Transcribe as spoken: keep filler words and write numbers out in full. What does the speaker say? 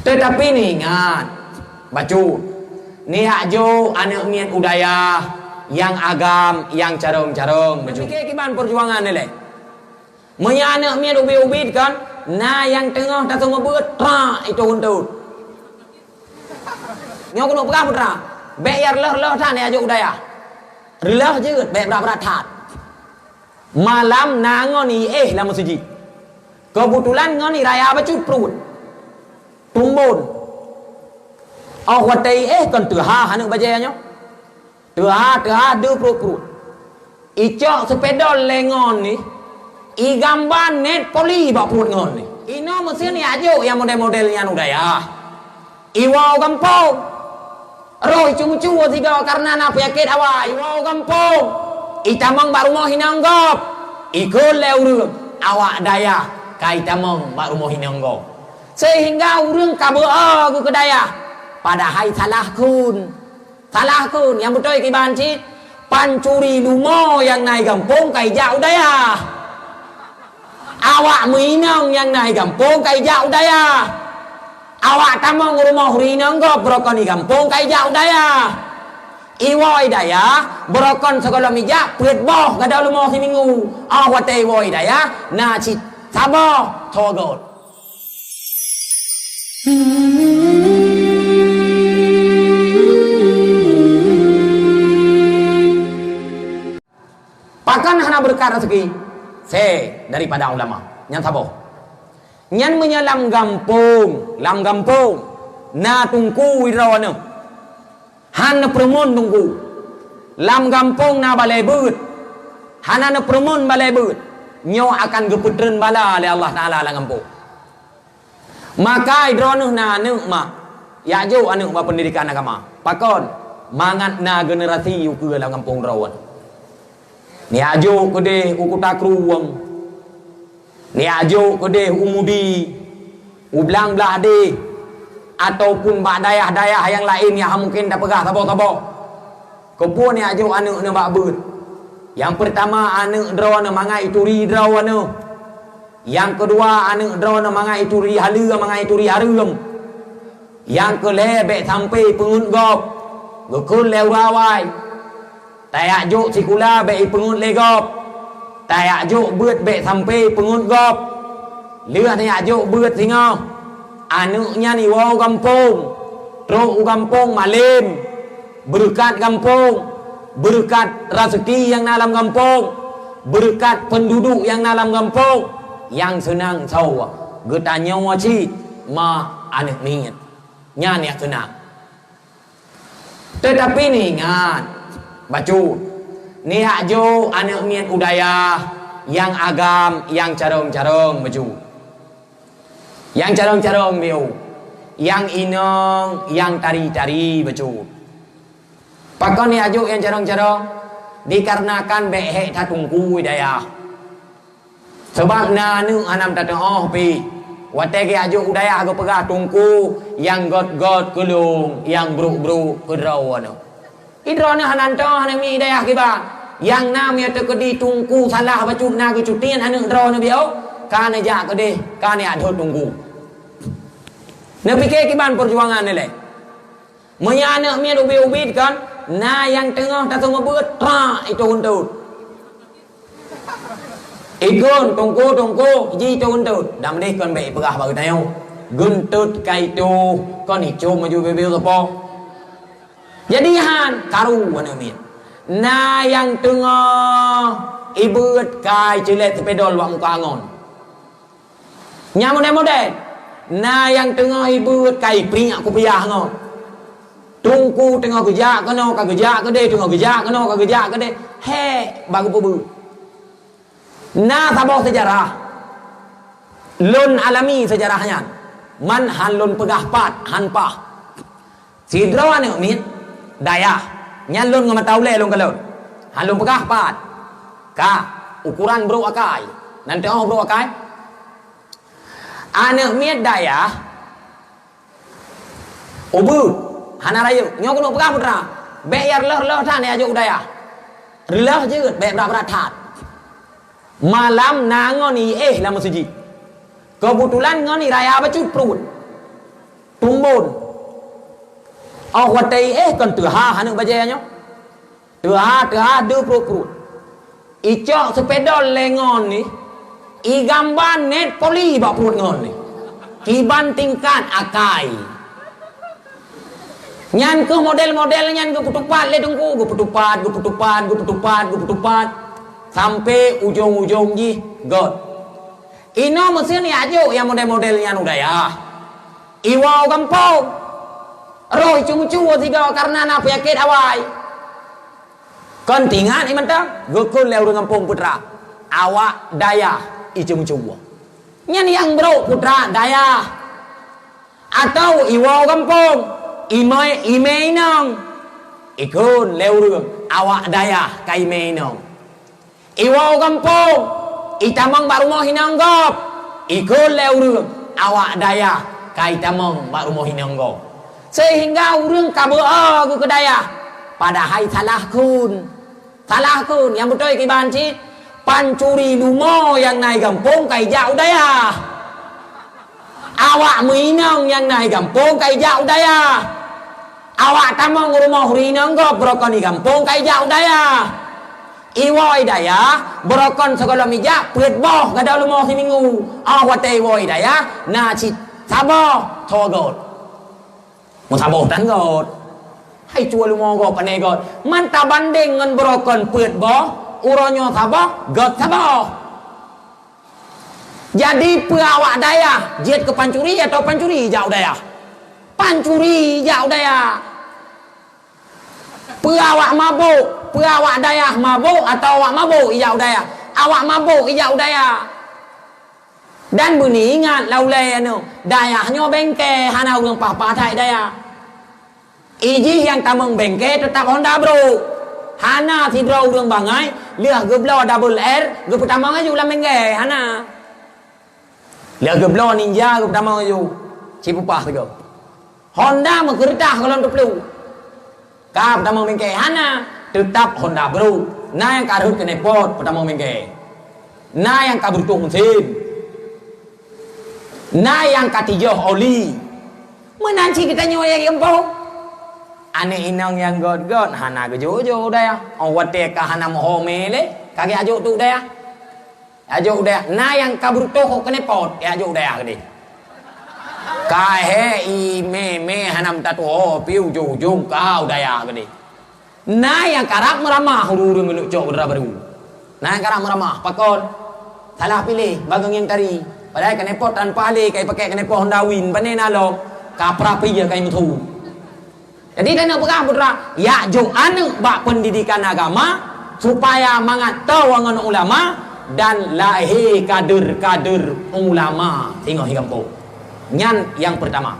Teutapi neuingat, bacut, neujak jok aneuk miet u dayah nyang agam, nyang carông-carông, bacut. Pike kiban peujuangan ilée. Meunyoe aneuk miet ubit-ubit kon, na nyang teungoh taseumeubeuet, trak, itu untut. Nyoe keuneuk peugah putra, bék ya reuloh-reuloh that neujak jok u dayah. Reuloh jeuet, bék brat-brat that. Malam na ngon iéh lam meuseujid. Keubeutulan ngon iraya bacut pruet. Tumbon. Óh watée iéh kon teuha aneuk bajée nyoe. Teuha-teuha deuh pruet-pruet. Icok seupedol lé ngon nih. Igamba nét poli bak pruet ngon nih. Inoe meusien ijak jok nyang model-model nyan u dayah. Iwoe u gampông. Roh icu-mucu sigoe kareuna na peunyakét awai. Iwoe u gampông. Itamong bak rumoh inong gob. Ikheun lé ureuëng, awak dayah ka itamong bak rumoh inong gob. Seuhingga ureuëng ka beu-o geuh keu dayah. Padahai salah kheun. Salah kheun, nyang beutôi kiban cit, pancuri leumo nyang na i gampông ka ijak u dayah. Awak meuinong nyang na i gampông ka ijak u dayah. Awak tamong rumoh ureuëng inong gob beurokon i gampông ka ijak u dayah. Iwoe i dayah, beurokon sigohlom ijak peuet boh gadôh leumo siminggu. Óh watée iwoe i dayah, na cit saboh tho göt. Pakon hana beureukat raseuki? Se daripada ulama. Nyan saboh. Nyan meunyoe lam gampông, lam gampông na teungku droeneuh. Han neupeureumeun teungku. Lam gampông na balée beuet. Hana neupeureumeun balée beuet. Nyoe akan geupeutreun bala lé Allah Taala lam gampông. Maka droeneuh na aneuk ma, jak jok aneuk bak peundidekan agama. Pakon? Mangat na generasi ukeue lam gampông droeneuh. Neujak jok keudeh u Kuta Krueng. Neujak jok keudeh u Mudi, u Blang Blahdeh, ataupun bak dayah-dayah nyang laén nyang han mungken tapeugah saboh-saboh. Keupeue neujak jok aneuk nibak beuet? Nyang peurtama, aneuk droeneuh mangat ituri droeneuh. Nyang keudua, aneuk droeneuh mangat ituri haleue, mangat ituri hareuem. Nyang keulhée, bék sampoe ipeungeut gob. Geukheun lé ureuëng awai, tajak jok sikula bék ipeungeut lé gob. Tajak jok beuet bék sampoe ipeungeut gob. Lheueh neujak jok beuet singoh, aneuk nyan iwoe u gampông, trok u gampông malem. Beureukat gampông, beureukat raseuki nyang na lam gampông, beureukat peunduduek nyang na lam gampông, nyang seunang soe? Geutanyoe cit ma aneuk miet. Nyan nyang seunang. Teutapi neuingat, bacut, neujak jok aneuk miet u dayah nyang agam, nyang carông-carông, bacut. Nyang carông-carông biôh, nyang inong, nyang tari-tari, bacut. Pakon neujak jok nyang carông-carông? Dikarenakan bék hék that teungku i dayah. Sabab na aneuk hana meutateuoh pih. Watée geujak jok u dayah geupeugah teungku nyang gét-gét keu lôn, nyang brôk-brôk keu droeneuh. Droeneuh hana meutateuoh aneuk miet i dayah kiban. Nyang na meunyoe teukeudi teungku salah bacut na geucutiet aneuk droeneuh biôh, ka neujak keudeh, ka neujak dhôt teungku. Neupike kiban peujuangan ilée. Meunyoe aneuk miet ubit-ubit kon, na nyang teungoh taseumeubeuet, trak, itu untut. Ikheun, "Teungku, teungku," ji itu untut. Dan meudeh kon bék ipeugah bak geutanyoe. Geuntut ka itu, kon icom laju bibeu sapo. Jadi han karu aneuk miet. Na nyang teungoh ibeuet ka iceulet seupedol bak muka angon. Nyang model-model. Na nyang teungoh ibeuet ka ipriek kupiah ngon. Teungku teungoh geujak keunoe, ka geujak keudeh, teungoh geujak keunoe, ka geujak keudeh. Hék, bak geupeubeuet. Na saboh seujarah. Lôn alami seujarah nyan. Man han lôn peugah pat, han paih. Sidroe aneuk miet dayah, nyan lôn ngon mata ulée lôn kalon. Han lôn peugah pat. Ka, ukoran brôk akai. Nan teungoh brôk akai. Aneuk miet dayah, ubeuet, hana rayeuk. Nyoe keuneuk peugah putra, bék ya reuloh-reuloh that neujak jok u dayah. Reuloh jeuet, bék brat-brat that. Malam na ngon iéh lam meuseujid. Keubeutulan ngon iraya bacut pruet. Tumbon. Oh watèe éh kon teuha aneuk bajèe nyoe. Teuha, teuha deuh pruet-pruet. Icok seupedol lé ngon nih, igamba nét poli bak pruet ngon nih. Kiban tingkat akai. Nyan keuh model-model nyan geupeutupat lé teungku, geupeutupat, geupeutupat, geupeutupat, geupeutupat, sampai ujong-ujong jih göt. Inoe meuseuen ijok nyang model-model nyan u dayah. Iwoe u gampông. Roh iceumeucue sigoe kareuna na peunyakét awai. Kon tingat ié mantong, geukheun lé ureuëng gampông putra. Awak dayah iceumeucue. Nyan nyang brok putra dayah. Atawa iwoe u gampông, imé, imé inong. Ikheun lé ureuëng, awak dayah ka imé inong. Iwoe u gampông, itamong bak rumoh inong gob. Ikheun lé ureuëng, awak dayah ka itamong bak rumoh inong gob. Seuhingga ureuëng ka beu-o geuh keu dayah, padahai salah kheun. Salah kheun, nyang beutôi kiban cit, pancuri lumoe nyang na i gampông ka ijak u dayah. Awak meuinong nyang na i gampông ka ijak u dayah. Awak tamong u rumoh ureuëng inong gob beurokon i gampông ka ijak u dayah. Iwoe i dayah, beurokon sigohlom ijak peuet boh gadôh leumo siminggu. Óh watèe iwoe i dayah, na cit saboh tho göt. Meusaboh tan göt. Hai cue leumo gob pane göt. Man tabandeng ngon beurokon peuet boh, uroe nyoe saboh, göt saboh. Jadi peue awak dayah jeuet keu pancuri atawa pancuri ijak u dayah? Pancuri ijak u dayah. Peue awak mabök, peue awak dayah mabök atawa awak mabök ijak u dayah? Awak mabök ijak u dayah. Dan beuneuingat lam ulèe nyoe, dayah nyoe bengke, hana ureuëng paih-paih that dayah. Ijih nyang tamong bengke teutab honda brôk. Hana sidroe ureuëng bangai lheueh geubloe double R geupeutamong laju lam bengke, hana. Lheueh geubloe Ninja geupeutamong laju, ci peupah sigoe. Honda meukeureudah gohlom teuplu. Ka peutamong bengke hana, teutab honda brôk. Na nyang ka rhot keuneupot peutamong bengke. Na nyang ka beureutôh meusén. Na nyang ka tijoh oli. Meunan cit geutanyoe nyang jiôh. Aneuk inong nyang göt-göt hana geujok-jok u dayah. Óh watèe ka hana meuhomé lé, ka geujok tu u dayah. Ajok u dayah, na nyang ka beureutôh keuneupot, ya ajok u dayah keudéh. Ka hé i mé-mé hana meutateuho, pi ujong-ujong ka u dayah keudéh. Na nyang karab meuramah ureuëng-ureuëng neuk cok dara barô. Na nyang karab meuramah, pakon? Salah piléh, bagong nyang tari. Padahai keuneupot tanpa lé, ka ipaké keuneupot Honda Win, pane na lom, ka prapri ka imeusu. Jadi, tanyoe peugah putra, yak jok aneuk bak pendidikan agama, supaya mangat tahu ngon ulama dan lahé kader-kader ulama singoh i gampông. Nyan nyang pertama.